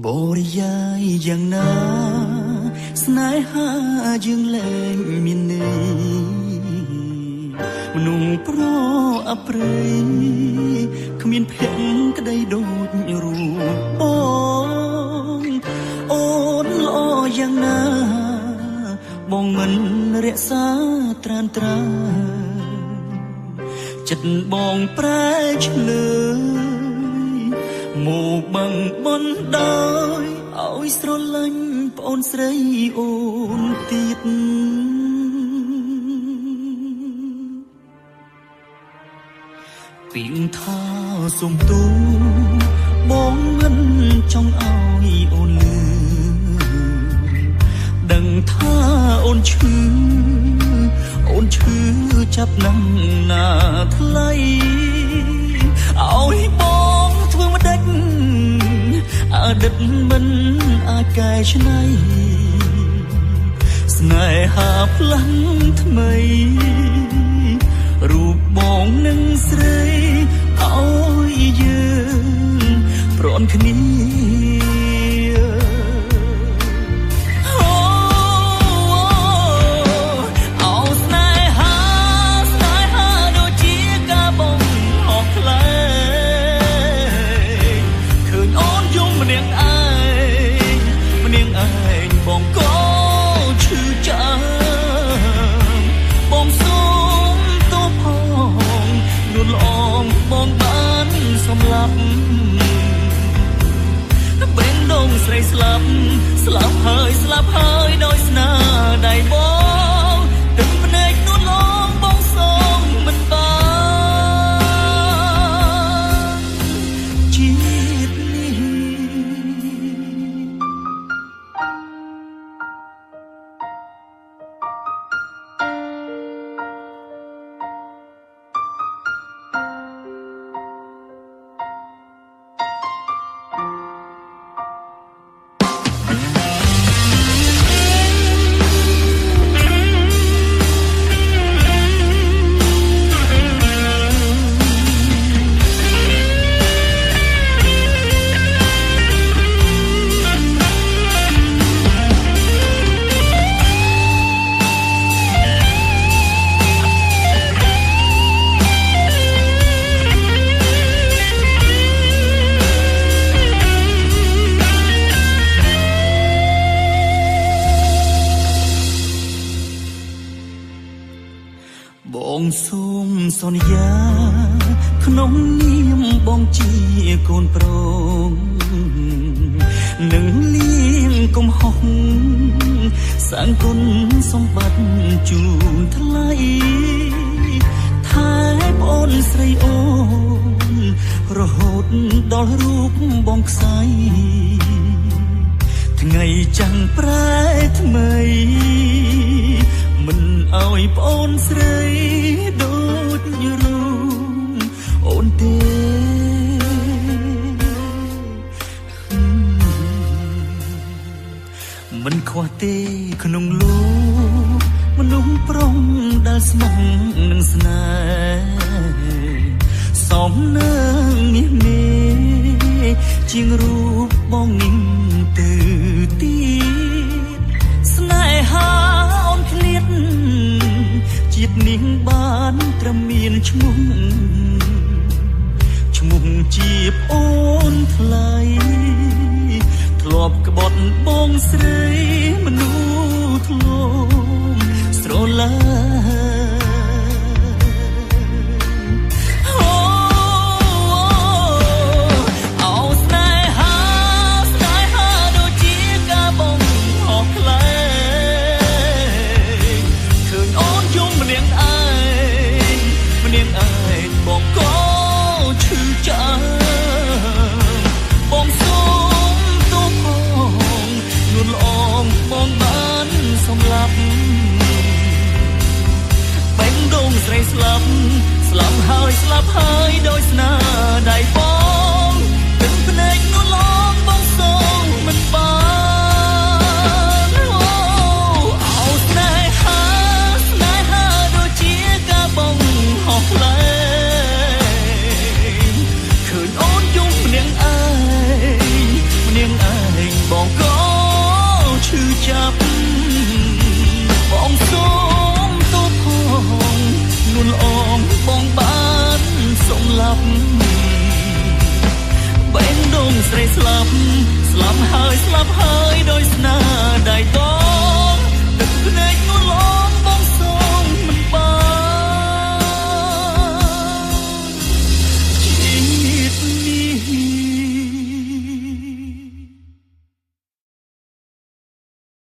បរិយាយយ៉ាងណាស្នេហាយើងលែងមានន័យមនុស្សប្រអប្រ័យគ្មានភក្តីដូចរូបបងអូនល្អយ៉ាងណាបងមិនរក្សាត្រានត្រាចិត្តបងប្រែឆ្លើយមកបងបនដោយឲ្យស្រឡាញ់ប្អូនស្រីអូនទៀតពីងថាសុំទូបងមិនចង់ឲ្យអូនលឺដឹងថាអូនឈឺអូនឈឺចាប់ណាស់ណាថ្លៃឲ្យបងធ្វើម្ដេចអតីតមិនអាចកែច្នៃស្នេហាផ្លាំងថ្មីរូបបងនឹងស្រីឲ្យយើងប្រន់គ្នាបងក៏ឈឺចាំបងសូមទោសផងនួនល្អងបងបានសម្លាប់បេងដងស្រីស្លាប់ស្លាប់ហើយស្លាប់ហើយដោយស្នាដៃបងទឹកភ្នែកនួនល្អងបងសូមមិនបានជាតិនេះបងសូមសន្យាក្នុងនាមបងជាកូនប្រុសនឹងលៀងកំហុសសាងគុណសម្បត្តិជូនថ្លៃថែប្អូនស្រីអូនរហូតដល់រូបបងខ្សែថ្ងៃចាំងប្រែថ្មីមិនឲ្យប្អូនស្រីដូចរូបអូនទេមិនខ្វះទេក្នុងលោកមនុស្សប្រុងដែលស្មោះនឹងស្នេហ៍សមនឹងនេះមេជាងរូបបងនេះទៅទៀតស្នេហាអូនឃ្លាតជាតិនេះបានត្រឹមមានឈ្មោះឈ្មោះជាប្អូនថ្លៃធ្លាប់ក្បត់បងស្រីមនុស្សធ្លំស្រឡាបងក៏ឈឺចាំបងសូមទោសផងនួនល្អងបងបានសម្លាប់បេងដងស្រីស្លាប់ស្លាប់ហើយស្លាប់ហើយដោយស្នាដៃបងទឹកភ្នែកនួនល្អងបងសូមមិនបានអូស្នេហាស្នេហាដូចជាការបងហោះខ្លែងឃើញអូនយំម្នាក់ឯងម្នាក់ឯ ស្លាប់ស្លាប់ហើយស្លាប់ហើយ។